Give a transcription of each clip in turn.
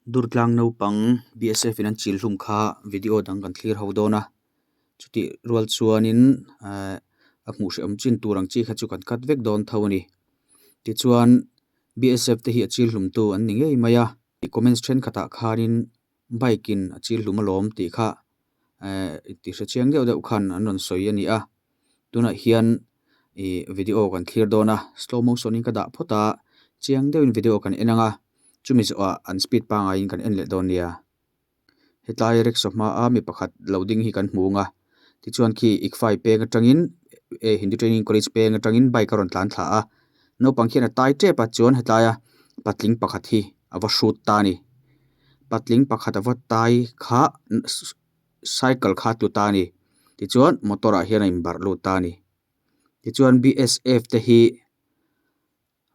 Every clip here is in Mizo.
Durtlang naupang BSF in an chil hlum kha video dang kan thlir ho dawn a chutih rual chuanin ehh a hmuh hrehawm chin tur ang chi kha chu kan cut vek dawn tho a ni tichuan BSF te hi a chil hlum tu an ni ngei mai a comments thenkhatah khanin bike in a chil hlum alawm tih kha ehh ti hre chiang deuh deuh khan an rawn sawi a ni a tunah hian ih video kan thlir dawn a slow motion in ka dah phawt a chiang deuhin video kan en ang a chumi zawhah an speed pangaiin kan en leh dawn nia hetlai rickshaw hmaa mi pakhat lo ding hi kan hmu ang a tichuan khi ikfai peng atangin eh hindi training college peng atangin bike a rawn tlan thla a naupang khian a tai tep a chuan helaia patling pakhat hi a va hrut ta a ni patling pakhat a va tai kha cycle kha a tlu ta a ni tichuan motor ah hian a inbarh lut ta a ni tichuan B S F te hi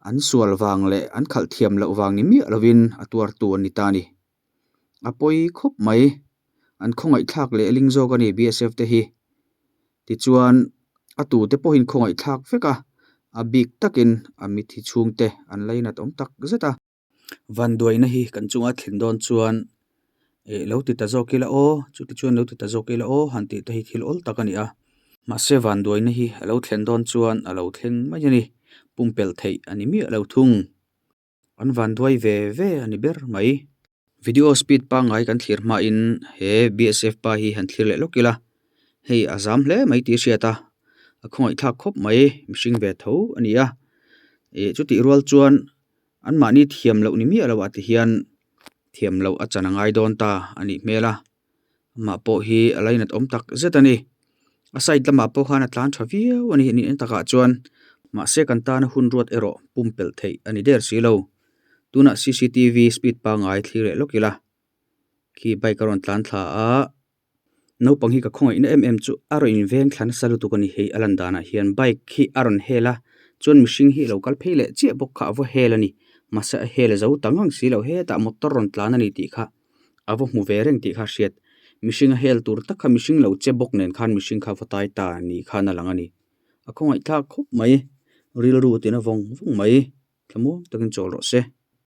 an sual vang leh an khalh thiam loh vang ni miah lovin a tuartu an ni ta a ni a pawi khawp mai an khawngaih thlak leh ling zawk a ni B S F te hi tichuan a tute pawhin khawngaih thlak vek a a bik takin a mithi chhungte an lainat awm tak zet a. Vanduaina hi kan chunga thlen dawn chuan eh lo ti ta zawk ila aw chuti chuan lo ti ta zawk ila aw han tih te hi thil awl tak a ni a mahse vanduaina hi a lo thlen dawn chuan a lo thleng mai a ni pumpelh theih a ni miah lo thung an vanduai ve ve a ni ber mai. Video speed pangngai kan thlir hmain he B_S_F pa hi han thlir leh lawk ila hei a zam hle mai tih a hriat a a khawngaih thlak khawp mai mihring ve tho a ni a ih chutih rual chuan. An mahni thiam loh ni miah loh ah ti hian thiam loh a chan a ngai dawn ta a nih hmel a amah pawh hi a lainat awm tak zet a ni a side lamah pawh khan a tlan tha viau a ni nih na takah chuan mahse kan tana hun ruat erawh pumpelh theih a ni der si lo tunah c c t v speed pangngai thlir leh lawk ila khi bike a rawn tlan thla a. Naupang hi ka khawngaihna em em chu a rawn inveng thla nasa lutuk a ni hei a lan danah hian bike hi a rawn hel a chuan mihring hi a lo kal phei leh chiah bawk kha a va hel a ni mahse a hel zo ta ngang si lo hetah motor rawn tlan a ni tih kha a va hmu ve reng tih kha a hriat mihring a hel tur tak kha mihring lo che bawk nen khan mihring kha a va tai ta ni khan a lang a ni a khawngaih thlak khawp mai rilru tina vawng vawng mai thlamuang takin chawl rawh se.